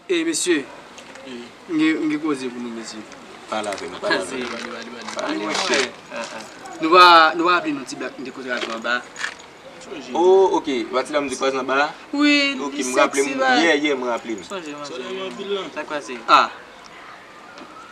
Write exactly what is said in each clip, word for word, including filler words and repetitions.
E mesye, m gen, m gen koze pou nou, mesye. Pale avè nou, pale avè nou. Pale, monchè. Nou pa, nou pa raple nou ti blak nou te koze avè anba? Oh, ok. Pati la m te kwaze anba a? Wi, ok, m raple m. Yeah, yeah, m raple m. Sonje, monchè. Sa k pase? Ah.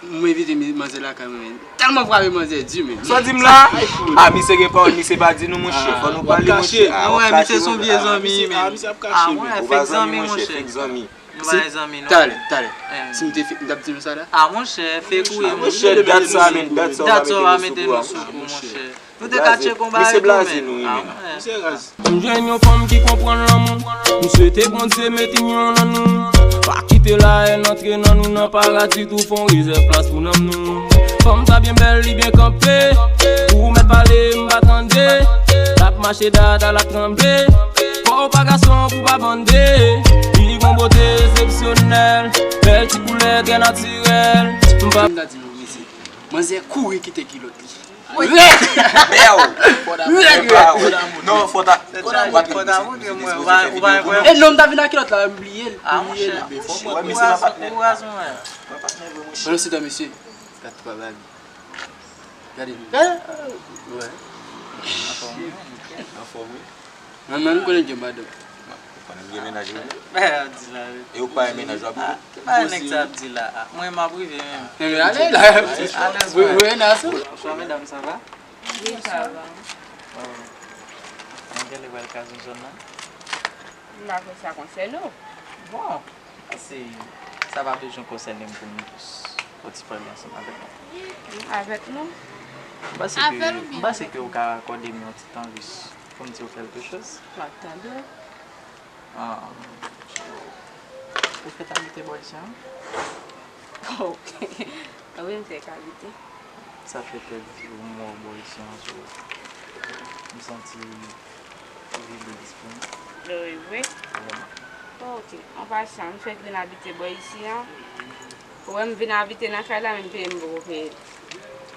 Mwen envite mi-, manzè lakay mwen, men. Tèlman frape manzè di, men. Sa w di m la? Ah, misye gen pawòl, misye pa di nou, monchè. Fò nou pale, monchè. Ah, w ap kache, misye se yon vye zanmi, men. Ah, misye ap kache, men. Ou pa zanmi, monchè, fake zanmi. Nou pa zanmi, non. Talè, talè. Si m te fake, m t ap di nou sa la? Ah, monchè, fake ou ye, monchè. Dat sa, men, dat sa w pa mete nou sou kou, monchè. Nou te ka tcheke yon bagay tou, men. Misye blaze nou, wi, men. Ah, monchè. Misye raz. M jwenn yon fanm ki konprann lanmou. M swete Bondye met inyon nan nou. Pa kite lahèn antre nan nou, nan paradi tou fè yon rezèv plas pou nanm nou. Fanm sa byen bèl, li byen kanpe. Pou ou mèt pale, m pa tande. L ap mache dada, l ap tranble. Fò w pa gason pou pa bande. Li gon bote eksepsyonèl. Bèl ti koulè, trè natirèl. M pa. M ta di nou, mesye, manzè kouri kite kilòt li. Rèd! Bèw! Rèd, rèd! Non, fò ta, fò ta montre mwen, ou pa, ou pa wè. E non, m ta vin ak kilòt la, m bliye l, m bliye l. Ah, monchè, ou razon, wè. Bon, se dan mesye. Gad twa bag. Gade. Wè. Anfòm, wi. Anfòm, wi. Mwen menm, m konnen gen madanm. Ou konnen m gen mennaj, wi. Bagay w ap di la, wi. E ou pa gen mennaj, w ap rive? Ah, ki bagay nèg sa ap di la? Ah, mwen, m ap rive menm. Men ale la. Alèz, mwen. Bonswa, medam, sa va? Wi, sa va. Oh. Mwen genlè pral ka zonzòn nan. M pa kwè sa konsène w. Bon, m panse sa pa bezwen konsène m pou m jis fè yon ti pale ansanm avèk nou. Avèk nou? M panse ke, m panse ke ou ka akòde m yon ti tan jis pou m di w kèlke choz. M ap tande w. Ah, ou fèk abite bò isi a? Oh, wi, m fèk abite. Sa fè kèk jou m wè w bò isi a, so, m santi ou vin de lespri m. Wi, vre? Vrèman. Ok. An pasan, m fèk vin abite bò isi a. Ou wè m vin abite nan kay la, men peye m poko peye l.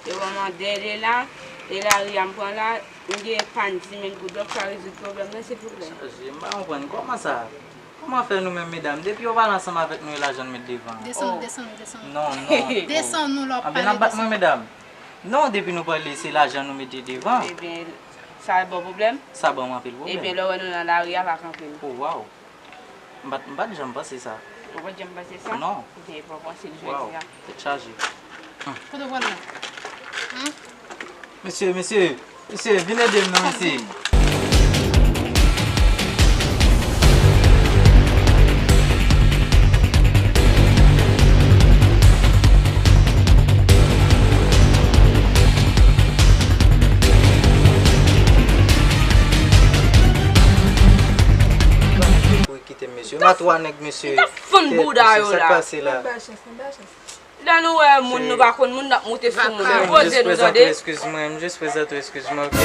E wè m an dèyè la, e lari a m pran la, m gen epann dis mil goud, w ap ka rezoud pwoblèm nan, silvouplè? Chaje, m pa konprann. Kòman sa? Kòman fè nou menm medam? Depi yo pale ansanm avèk nou, e lajan nou met devan. Desann, oh, desann, desann. Non, non. Desann nou lè w ap pale. Anben, n ap bat mwen, medam. Non, depi nou pale, se lajan nou mete devan. Ebyen, sa ba w pwoblèm? Sa ban m anpil pwoblèm. Ebyen, lè w wè nou nan lari a, pa kanpe nou. Oh, waw. M pa t, m pa t janm panse sa. Ou pa t janm panse sa? Non. Ebyen, e pa w panse l jodi a. Waw, tèt chaje. Kote w pral la? Mesye, mesye, mesye, vin ede m non, mesye. Kite m, mesye. M a twa nèg, mesye. N ap fann bouda yo la. Sa k pase la? Lè nou wè moun nou pa konn moun, n ap moute sou moun. Poze nou, tande. M jis prezante w, eskiz mwen, m jis prezante w, eskiz mwen, ok?